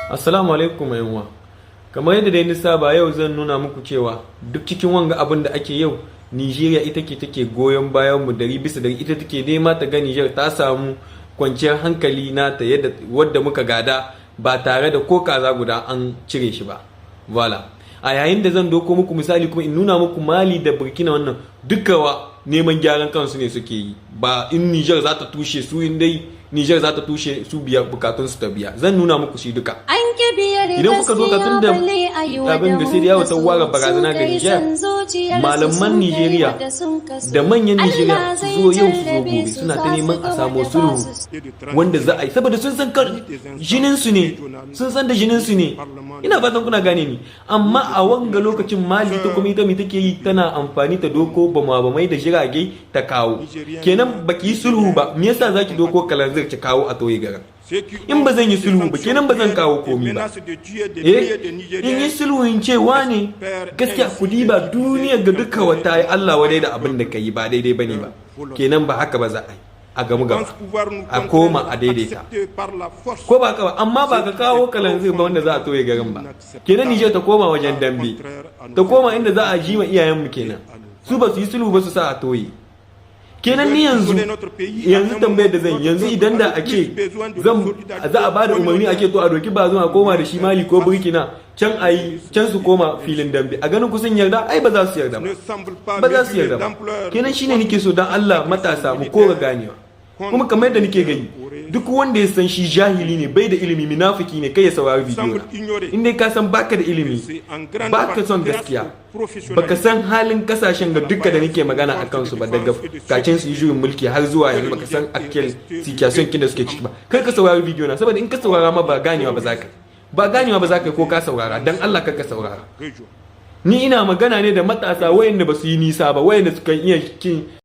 Assalamu alaikum yan. Kamar yadda dai na saba, yau zan nuna muku cewa duk cikin wanga abin da ake yau, Nigeria ita ke take goyon bayan mu 100%. Ita take nema ta ga Niger ta samu kwanciyar hankali nata yadda wadda muka gada, ba tare da ko kaza guda an cire shi ba. Voilà. A yayin da zan doko muku misali kuma in nuna muku Mali da Burkina, wannan dukawa neman gyaran kansu ne suke yi. Ba in Niger za ta tushe su, in dai Niger za ta tushe su, biya bukatun su ta biya. Zan nuna muku shi duka. An ƙi biyar Idan kuka zo ka tun da gaskiya balle a yi wa abin da sai da yawo ta ware barazana ga Niger, malaman Nigeria da manyan Nigeria su zo yau, su zo gobe, suna ta neman a samu sulhu wanda za a yi, saboda sun san jinin su ne, sun san da jinin su ne. Ina fatan kuna gane ni. Amma a wanga lokacin Mali ta kuma ita me take yi? Tana amfani ta doko bama-bamai da jirage ta kawo. Kenan baki yi sulhu ba, me yasa zaki doko kalanzir ki kawo a toye garin? In ba zan yi sulhu ba, kenan ba zan kawo komi ba. In yi sulhu, in ce wane gaskiya, ku diba duniya ga duka wata yi Allah wadai da abin da ka yi ba daidai bane ba. Kenan ba haka ba, za a yi a gamu gaba a koma a daidaita, ko ba ka ba? Amma ba ka kawo kalanzir ba wanda za a toye garin ba. Kenan Nijar ta koma wajen dambe, ta koma inda za a ji ma iyayenmu. Kenan su ba su yi sulhu ba, su sa a toye. Kenan ni yanzu tambayar da zan yanzu, idan da a ce zan za a bada umarni a ce to a doki ba zuwa koma da shi Mali ko Burkina, can a yi can su koma filin dambe, a ganin kusan yarda? Ai ba za su yarda ba, ba za su yarda ba. Kenan shine nake so, dan Allah matasa mu kora ganewa. Kuma kamar yadda nake gani, duk wanda ya san shi jahili ne, bai da ilimi, munafiki ne, kai ya saurari bidiyo na. In dai ka san baka da ilimi, baka son gaskiya, baka san halin kasashen ga duka da nake magana a kansu ba, daga kacin su yi juyin mulki har zuwa yanzu, baka san actual situation kin da suke ciki ba, kai ka saurari bidiyo na. Saboda in ka saurara ma ba ganewa ba za ka, ba ganewa ba za ka ko ka saurara. Dan Allah kar ka saurara. Ni ina magana ne da matasa wayanda ba su yi nisa ba, wayanda suka iya kin